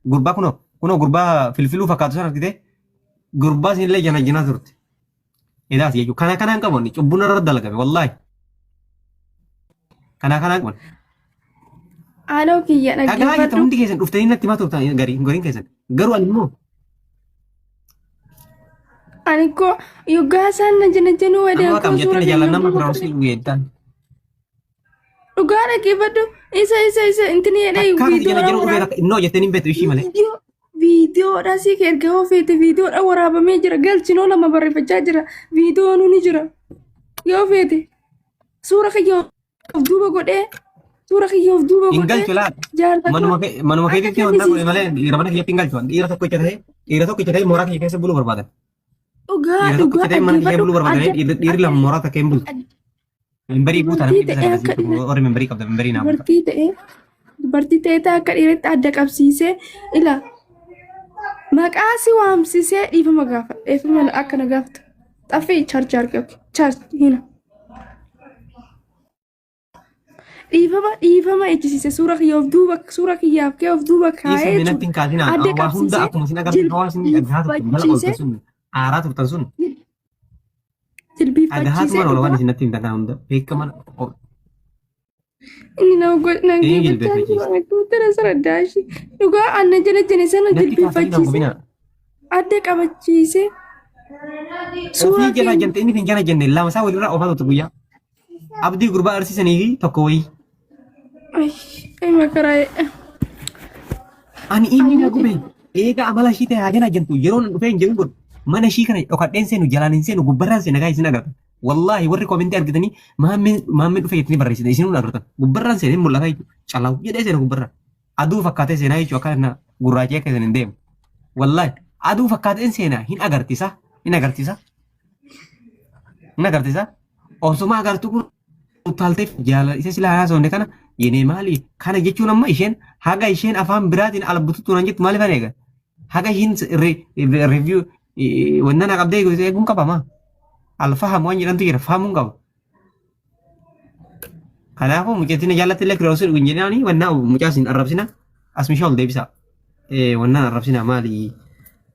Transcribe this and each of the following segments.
Gurbaa kunoo kunoo gurbaa filfiluu fakkaatu san argite gurbaa isinillee jana janaa turte. Edaas jechuudha. Kana kanaan qabu inni cubbuun irra dalagame wallaahi. Kana kanaan qabu. Haaloo kiyya Dhagaa jettan dhaggeeffadhu. hundi keessan dhuftanii natti himaa turtan garii gariin keessan. Garuu ani immoo Ani koo yoggaa isaan na jana januu amma edeen waaqam koo jettee suura na kiyya jaallan nama duuba firoomsi godhe. weeddan. Dhugaa dhaggeeffadhu. Isa isa isa intini jedhee Takkaa kasi jala viidiyoodhaan jiru dhufee waraab takka innoo jettee hin beektu ishii malee. viidiyoo viidiyoodhaan sii erga yoo feete viidiyoodhaan waraabamee jira. Galchinoo lama barreeffachaa jira. Viidiyoon ni jira. Yoo feete suura kiyya of duuba godhee suura kiyya of duuba Hin godhee galchu laata. jaarsa koo Manuma kee manuma akka keetitti wanta godhe kennisiise. malee dhiira mana kiyyatti hin galchu. Dhiira tokko icha ta'ee dhiira tokko icha ta'ee mooraa kiyya keessa buluu barbaadan. Dhugaa Dhiira tokko dhugaa icha ta'ee mana kiyya dhaggeeffadhu buluu barbaadan adda dhiirri dhiirri adda lama mooraa takka hin bultu. adda Membarii guutaa namni dubartii dhibba ta'ee sagal akka asitti dhiira warri membarii qabda membarii naa guutaa. dubartii ta'ee dubartii ta'ee ta'e akka dhiiratti adda qabsiisee ila maqaa si waamsisee dhiifama gaafa dhiifama akka na gaafatu xaffii chaarjii arge chaarjii hina dhiifama dhiifama ejjisiise suura kiyya of duuba suura kiyyaaf kee of duuba Dhiisa kaa'ee mee natti jechuudha hin kaasinaa. adda Waa hunda qabsiisee akkuma isin agartan hawaasni dhagahaa turtan mala jilbiiffachiisee ooltan sun aaraa turtan sun dhagahaatu jilbiiffachiisee mana oola waan dhugaa isin natti himtan kana hunda beekaman inni nama godhan eenyu geeffachaa jiru jilbeeffachiisa. akkamitti na saradaashi dhugaa anna jala jene sana Natti kaasanii nan jilbiiffachiisee gubinaa. adda qabachiisee suuraa Ofii jala keenya jente inni hin jala jenne lama isaa walirraa oofaa turte guyyaa. Abdii gurbaa arsiisanii fi tokko wayii. Ay, ay makaraa. Ani inni na gube eega amala ishii ta'e haa jala jentu yeroo nan dhufee hin jedhu godhu mana ishii kana dhokadheen seenu jalaan hin seenu gubbarraan seena gaa isin agartan. Wallaahi warri komentii argitanii maammee maammee dhufe jettanii barreessitan isin hun agartan gubbarraan seenee mul'ata jechuudha. Calaw jedhee seena gubbarraan. Aduu fakkaatee seenaa jechuudha akka na gurraachee akka isin hin deemu. Wallaahi aduu fakkaateen seenaa hin agartisa hin agartisa hin agartisa. Osuma agartu kun utaalteef jaalala isa silaa haasofne kana yenee maali kana jechuun amma isheen haga isheen afaan biraatiin albututu nan jettu maaliif eega haga isheen review wanna na qabdee eeguun qabama alfaham waan jedhamtu jira fahamuun qaba. Kanaafuu mucattiin jaallatti illee kiroosii hin jedhaani wanna mucaa isin arrabsina as mishaa ol deebisa. Wannaan arrabsina maali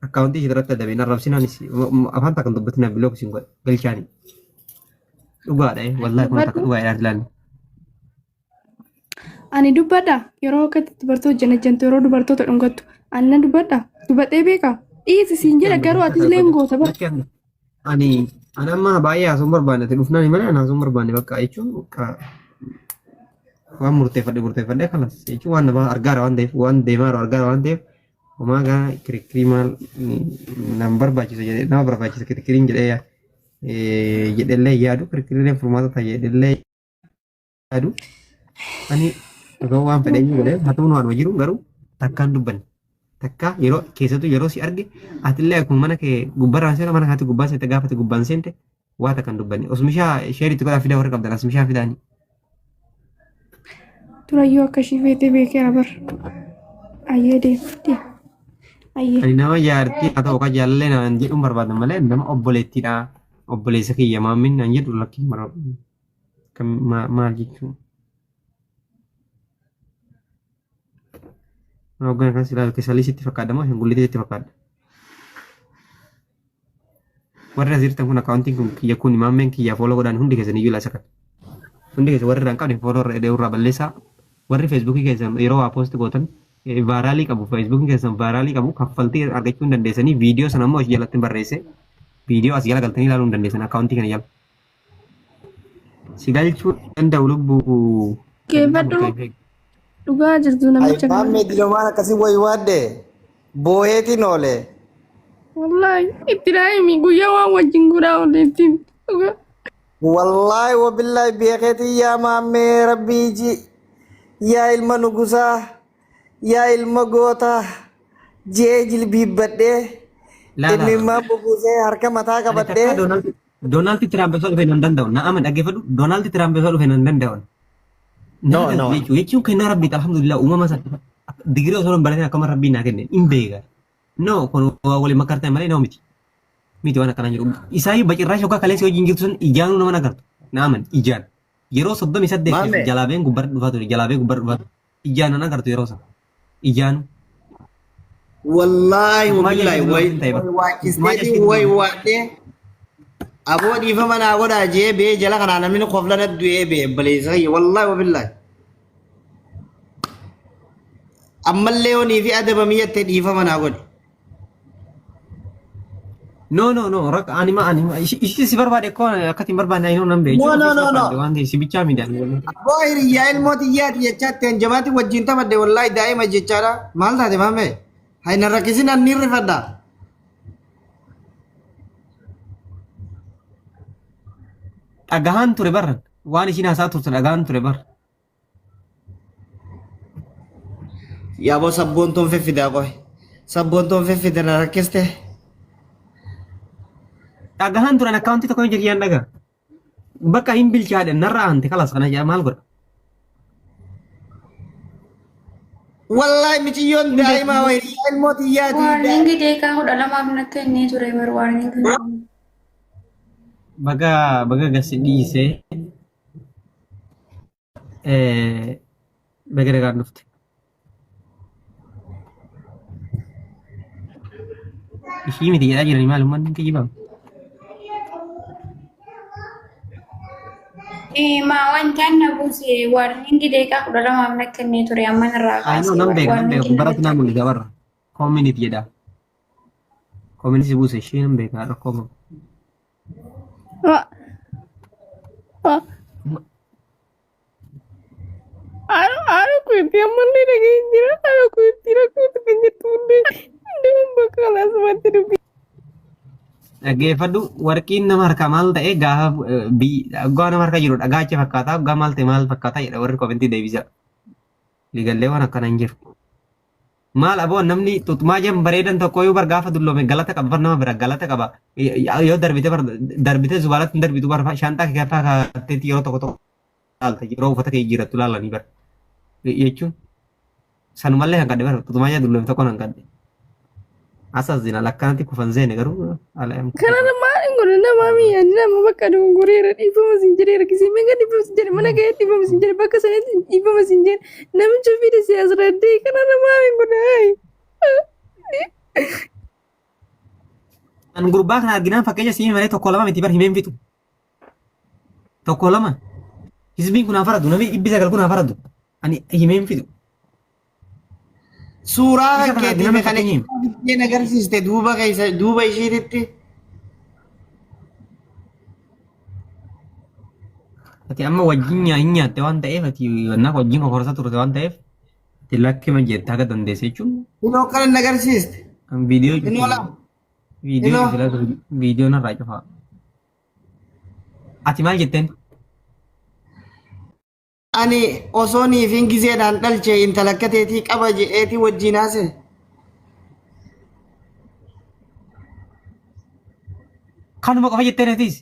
akkaawuntii ishee irratti adabeen arrabsinaan afaan takkan dubbatina bilook isin godhe galchaani. Dhugaadha wallaahi kun takka dhugaadha ilaalle. Ani dubbadha yeroo akkatti dubartoota janajjantu yeroo dubartoota dhungattu ani nan dubbadha dubbadhee beeka dhiisi siin jedha garuu atis illee hin goota bara. Ani ani amma baay'ee haasa'uun barbaanne ati dhufnaan malee ani haasa'uun barbaanne bakka jechuun bakka waan murteeffadhe murteeffadhe kalas jechuun waan nama argaara waan ta'eef waan deemaara argaara waan ta'eef homaa gaa kirikkirii maal nan barbaachisa jedhee nama barbaachisa kirikkiriin jedhee jedhellee yaadu kirikkiriileen furmaata ta'a jedhellee yaadu ani osoo waan fedhe iyyuu godhee haa ta'u waanuma jiru garuu takkaan dubbanne takka yeroo keessattuu yeroo si arge atillee akkuma mana kee gubbarraan seena mana kaatti gubbaan seente gaafate gubbaan seente waa takkaan dubbanne osoo mishaa sheeritti godhaa fidaa warra qabdan as mishaa fidaani. Turayyuu akka ishii feetee beekeera bar. Ayyee deem deem. Ayyee. Ani nama jaartii haa ta'u kan jaalallee naan jedhuun barbaadan malee nama obboleettiidha obboleessa kiyya maammin naan jedhu lakkiin barbaadu. Kan maal jechuun? Hoggan kan silaa kesalii sitti fakkaadha moo ashanguliitii sitti fakkaadha? Warri as jirtan kun akkaawuntiin kun kiyya kun maammeen kiyya fooloo godhaan hundi keessan iyyuu laasa kan. Hundi keessan warri irraa hin qabne fooloo irra irraa balleessaa. Warri feesbuukii keessan yeroo waa poosti gootan vaaraalii qabu feesbuukiin keessan vaaraalii qabu kaffaltii argachuu hin dandeessanii viidiyoo sana immoo as jalatti barreesse viidiyoo as jala galtanii ilaaluu hin dandeessan akkaawuntii kana jala. Si galchuu danda'u lubbuu. Geeffadhu dhugaa jirtu namicha kana. Maammee dilomaan akkasii wayi waadde booheetiin oole. Wallaahi itti daa'imi guyyaa waan wajjin godhaa oolle ittiin dhugaa. Wallaahi wabillaahi beekeetiin yaa maammee rabbii ji yaa ilma nugusaa yaa ilma gootaa jee jilbiibbadhee Laa laa. imimmaan bubuusee harka mataa Ani qabadhee. takkaa Doonaald Doonaald Tiraamp osoo dhufe nan danda'u. Na aman dhaggeeffadhu. Doonaald Tiraamp osoo dhufe nan danda'u. No, Nama no. jechuun jechuun kennaa rabbiiti alhamdulillah uumama isaa digirii osoo hin baratin akkama rabbiin naa kenne hin beeka. No kun waa waliin makartan malee nama miti. Miti waan akkanaa jiru. Isaayyuu bacirraash yookaan kaleessa wajjin jirtu sun ijaanuu nama agartu. Na aman ijaan. Yeroo 38 Maammee. jalaabeen gubbarra dhufaa ture jalaabee gubbarra dhufaa ture. Ijaan nan agartu yeroo sana. Ijaanuu. Wallaahi Tutumaa wabillaahi jechuun way hin ta'e bara. Tutumaa waachisteetiin jechuun way waadhee aboo dhiifama naa godhaa jee bee jala kanaa namni koflana du'ee bee baleessa kiyya wallaahi wabillaahi. Ammallee onii fi adabamii jettee dhiifama naa godhi. No no no rakka ani ma ani ishii si barbaade koo akkati hin barbaanne ayinoo nan beeku. No no no no. Waan ta'eef si bichaa miti ani. Abboo hiriyyaa ilmoo xiyyaati jechaatti hanjabaatti wajjin taphadhe wallaahi daa'ima jechaadha. Maal taate maame? Hay na rakkisin anni rifadha. Dhagahaan ture barra waan ishiin haasaa turte dhagahaan ture barra. Yaaboo sabboontoon fiffidaa qoy. Sabboontoon fiffida na rakkiste. Dhagahaan turan akkaawuntii tokko hin jiriyaan dhagaa. Bakka hin bilchaadhe narra aante kalas kana jedha maal godha. Wallaahi miciyyoon daa'imaa wayi ilmoo xiyyaati. Warningi deekaa 12f natti kennee ture bar warningi. Baga baga gasi dhiisee baga nagaan dhufte. Ishii miti jedhaa jiranii maal uummanni hin kijibame. Maa wanta na buuse warningi deekaa 12f natti kennee ture amma irraa Ayinoo kaasee nan beeka nan warningi beeku baratti natti naa mul'isa barra. Community jedha. Community buuse ishee nan beeka rakkoo qabu. Haadha kootii ammallee dhaga'ee jira. Haadha kootii rakkootu kan jettu hundee hundee bakka kalaasumatti dubbi. Dhaggeeffadhu warqiin nama harkaa maal ta'e gaafa gaafa nama harka jiru dhagaacha fakkaata gaafa maal ta'e maal fakkaata jedha warri komentii deebisa. Ligallee waan akkana hin jiru. Maal aboo namni tutumaa jan bareedan tokko yoo bar gaafa dulloome galata qaba bar nama bira galata qaba. Yoo darbite bar darbite zubaalatti hin darbitu bar shaanxaa kee faa kaatteetti yeroo tokko tokko laalta yeroo uffata kee jijjiirattu laalanii bar jechuun sanumallee hanqadhe bar tutumaa jan dulloome tokko hanqadhe. Asas zina lakkanatti kufan zeene garuu ala Kanarra maal hin godhu nama mi'a nama bakka dogongoreera dhiifama sin jedheera gisee meeqa dhiifama sin jedhe mana gahee dhiifama sin jedhe bakka sanatti dhiifama sin jedhe namicha fide si as raddee kanarra maal hin godhu hayi. An gurbaa kana arginaan fakkeenya siimii malee tokko lama miti bar himeen fixu. Tokko lama. Hizbiin kun haa faradu namni 900 kun haa faradu. Ani himeen fixu. Suuraa Isa kan kana keetii arginaan fi kan fakkeenya hima. isheen agarsiiste duuba keessa duuba ishiititti. Ati amma wajjin hin nyaatte waan ta'eef ati wannaa wajjin kokorsa turte waan ta'eef ati lakkima jette haga dandeesse jechuun Inoo kana hin agarsiiste. kan viidiyoo Inoo cufi lama. viidiyoo Inoo. cufi laatu viidiyoo narraa cufaa. Ati maal jetteen? Ani osoo niifiin gizeedhaan dhalche intala akka teetii qaba je'eetii wajjiin haase. Kanuma qofa jetteen atis.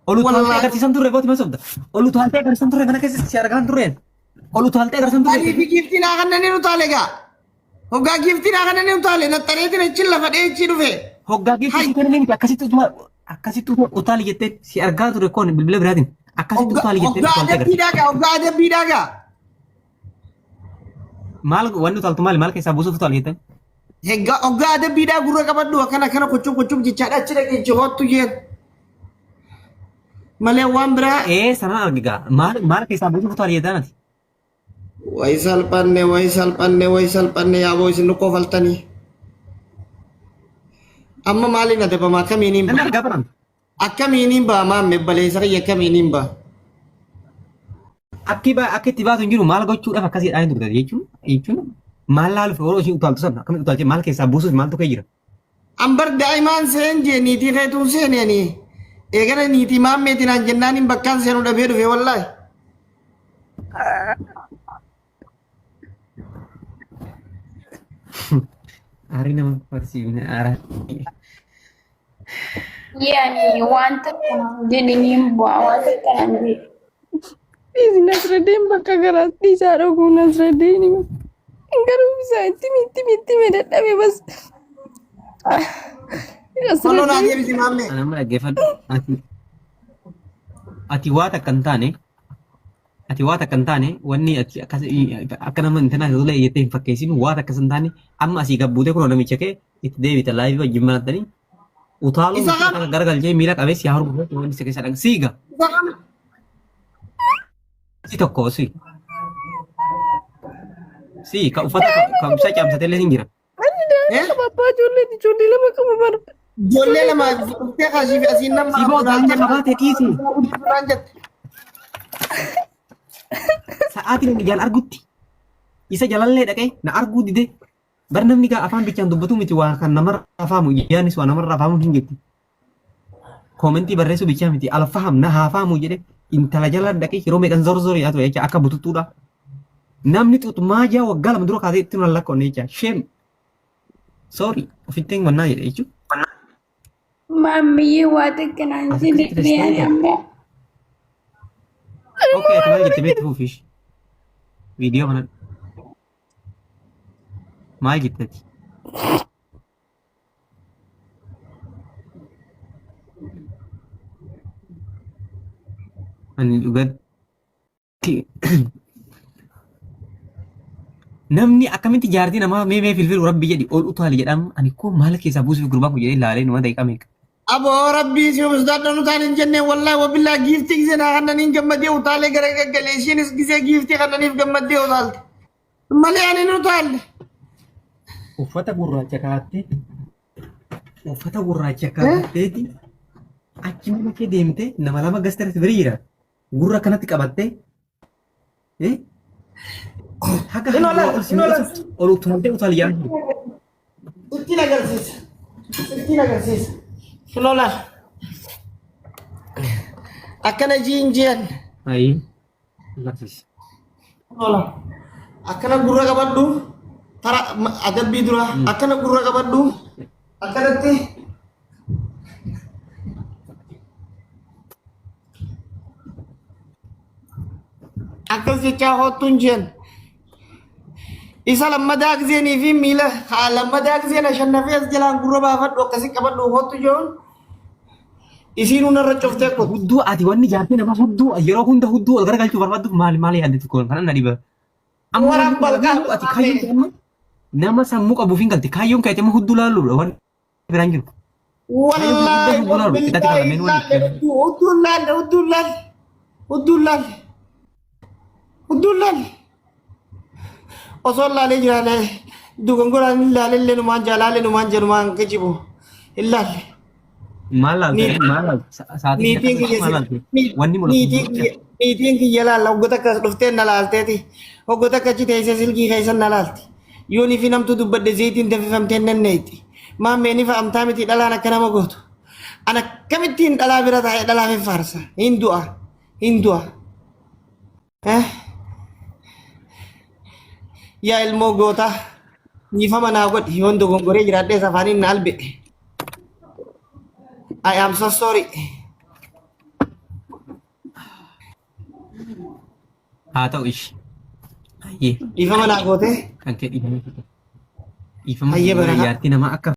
Ol utaaltee Wallaahi. agarsiisan turre booti ma sobda. Ol utaaltee agarsiisan turre mana keessa si argaan turreen. Ol utaaltee agarsiisan turre. Ani fi giiftii naa kanneen utaale gaa. Hoggaa giiftii naa kanneen utaale naxxareetiin achi lafa dheechii dhufe. Hoggaa giiftii Hai. si kennanii miti akkasitti utuma akkasitti utuma utaali jettee si argaa ture koon bilbila biraatiin akkasitti utaali jettee Hoggaa utaaltee adabbii agarsiisa. dhaagaa hoggaa adabbii dhaagaa. Maal wanni utaaltu maali maal keessaa buusuuf utaali jettan? Hoggaa hoggaa adabbii dhaa gurra qabadhu akkana akkana kochum kochum jechaadha achi dhaqee hoottu jeen. Malee waan biraa. Ee sanaan argigaa maal maal keessaa buusuuf utaali jettan ati? Way salphanne way salphanne way salphanne yaaboo isin nu kofaltanii. Amma maaliin adabama akkamiiniin Namni ba'a? argaa baran. Akkamiiniin ba'a maamme baleessa kiyya akkamiiniin ba'a? Akki akka itti baatu hin jiru maal gochuudhaaf akkasii dhaan turte jechuun jechuun maal laaluuf yeroo isheen utaaltu sana akkamitti utaalchee maal keessaa buusuuf maaltu kee jira? Ambar daa'imaan seen jee niitii keetuun seene ani. Eegala niitii maammeetiin aan jennaan hin bakkaan seenuu dhabee dhufe wallaahi. Aarii nama barsiifne aaraa. Yaani wanta kanaan jedhe niin bu'a wanta kanaan jedhe. Dhiisi Nasradeen bakka garaas dhiisaa dhoguu Nasradeen garuu isaa itti itti itti dadhabe bas. Malloo naa Nasradeen deebisi maammee. Ana amma dhaggeeffadhu. Ati ati waa takka hin taane Ati waan takka hin taane wanni ati akkas akka nama intanaa tolee jettee hin fakkeessin waan akkas hin taane amma asii gabbuutee kunoo namicha kee itti deebita laayivii wajjin banattanii utaaluu Isa kam? kana garagalchee miila qabee si hargu wanni si keessa dhaqan siiga Isa kam? si tokko si si ka uffata ka ibsaa caamsatee illee hin jira. Ani daa'ima Eh? qaba abbaa ijoollee ijoollee lama qaba bara. Ijoollee lama dhuftee kaasii fi asiin nama Si boo daa'ima qabaate dhiisi. Naan jette. Sa'aatiin inni ijaan argutti isa jalallee dhaqee na arguu dide bar namni gaa afaan bichaan dubbatu miti waa kan namarraa afaamu ijaanis waa namarraa afaamu hin jetti. Koomentii barreessuu bichaa miti alfaham na haa faamu jedhe intala jala dhaqee yeroo meeqan zor zor yaa ture jecha akka bututtuudha. Namni xuxumaa jaa waggaa 2 dura kaasee itti nan lakkoonne jecha shame sorry ofitti hin mannaa jedhe jechuudha. Maammiyyee waa takka naan As jedhe akkasitti ani restoota. ammoo. Okay, ati maal jette beektu fuufish. Viidiyoo kana maal jette ati? Ani dhugatti namni akkamitti jaartii namaa mee mee filfilu rabbi jedhi ol utaali jedham ani koo maal keessaa buusuuf gurbaan kun jedhee laalee numa daqiiqaa meeqa. Aboo rabbii si sodaadha nu taan hin jenne wallahi wabillaa giiftii gisee naa kannaniin gammadee utaalee gara gaggalee ishiinis gisee giiftii kannaniif gammaddee utaalte. Malee ani hin utaalle. Uffata gurraacha kaa'attee uffata gurraacha kaa'atteeti achi mana kee deemtee nama lama gasteratti bira jira gurra kanatti qabattee eh, haga Hin oolan, ol si hin oolan. mul'isutti ol utaaltee utaali yaaddu. Ittiin agarsiisa. Ittiin agarsiisa. Hin oolan. Akkana jiin jian. Ayii. Agarsiisa. Tola. Akkana gurra qabadhu. Tara adabbii dura. Akkana gurra qabadhu. Akkanatti. Akkas jechaa hoottuun jeen. Isa lammadaa gizeenii fi miila haa lammadaa gizeen ashannafee as jalaan gurra baafadhu akkasi qabadhu hoottu jechuun Isiinuu narra cuftee kutte. Hudduu ati wanni jaartii namaa hudduu yeroo hunda hudduu ol garagalchuu barbaadduuf maali maali yaaddetu kun kana na dhiba. Amma Waraan wanni balqaa laaluu ati kaayyoon kee amma nama sammuu qabuuf hin galte kaayyoon kee ati amma hudduu laaluudha wanni biraan jiru. Kaayyoon kee Wallaahi guddaan hudduu laaluudha qixaatti wabillaahi kalameen wanni laalle hudduu laalle hudduu laalle hudduu laalle hudduu laalle osoo laalee jiraale dogongoraan hin laalle illee numaan jaalaalle numaan jedhumaan kijibu hin laalle. Maal laalte maal laalte sa'aatii Niitiin kiyya maal laalte wanni mul'atu niitiin kiyya niitiin kiyya laalla hoggota akkas dhuftee na laalteeti hoggota akka achi teessee silkii keessa na laalti yoon fi namtu dubbadhe zayitiin danfifamtee nanneetti maammee ni fa'amtaa miti dhalaan akka nama gootu an akkamittiin dhalaa bira taa'ee dhalaaf hin faarsa hin du'a hin du'a Eh? Yaa ilmoo gootaa dhiifama naa godhi yoon dogongoree jiraadhees afaaniin na albe. I am so sorry. Haa ta'u ishi. Hayyee Dhiifama naa gootee kan kee dhiifama. Dhiifama Hayyee barakaa. jaartii namaa akka